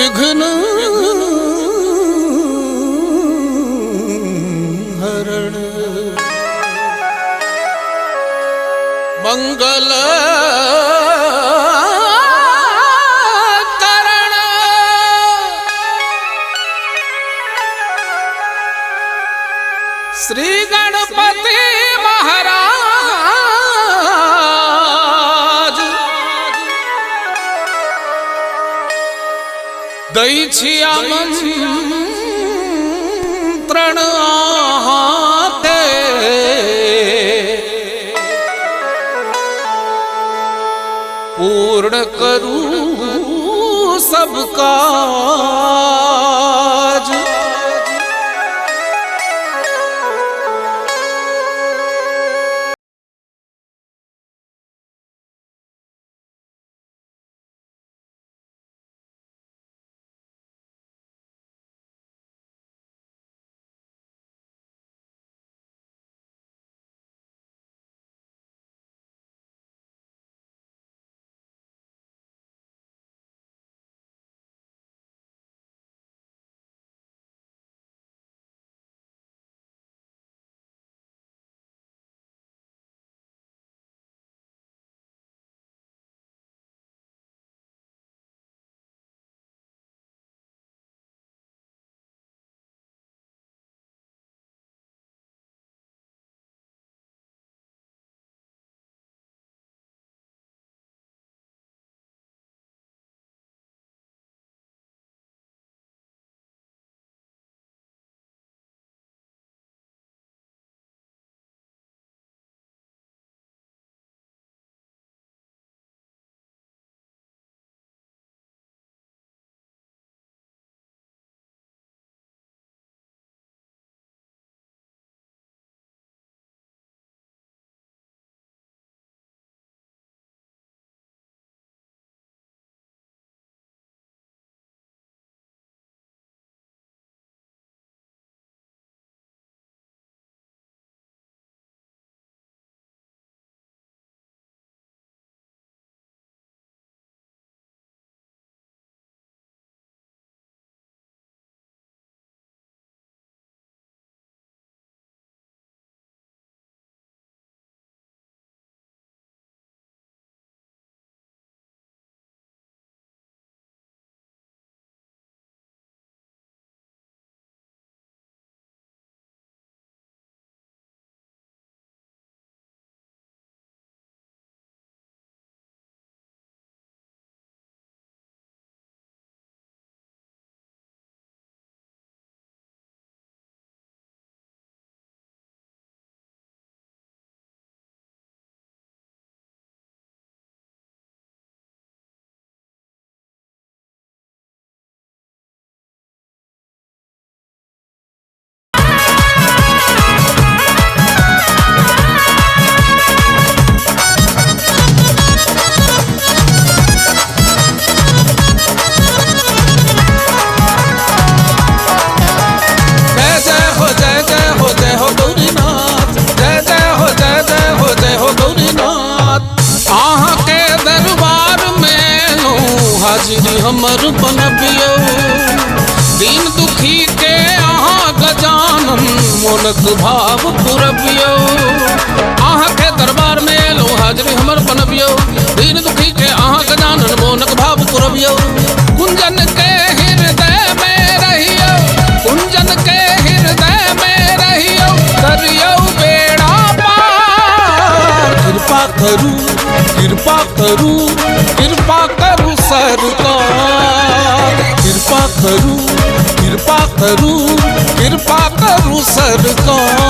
विघ्न हरण मंगल करण। श्री गणपति महाराज दै छी आमंत्रण अहाँके, पूर्ण करू सब काज। हाजिरी हमर बनबियौ, दीन दुखी के अहाँ गजानन मोनक भाव पुरबियौ। अहाँ के दरबार में एलहुँ हाजिरी हमर बनबियौ, दीन दुखी के अहाँ गजानन मोनक भाव पुरबियौ। कुंजन के हृदय में रहियौ, कुंजन के हृदय में रहियौ, करियौ बेड़ा पार। कृपा करू कृपा करू कृपा करू सरकार, कृपा करू कृपा करू कृपा करू सरकार।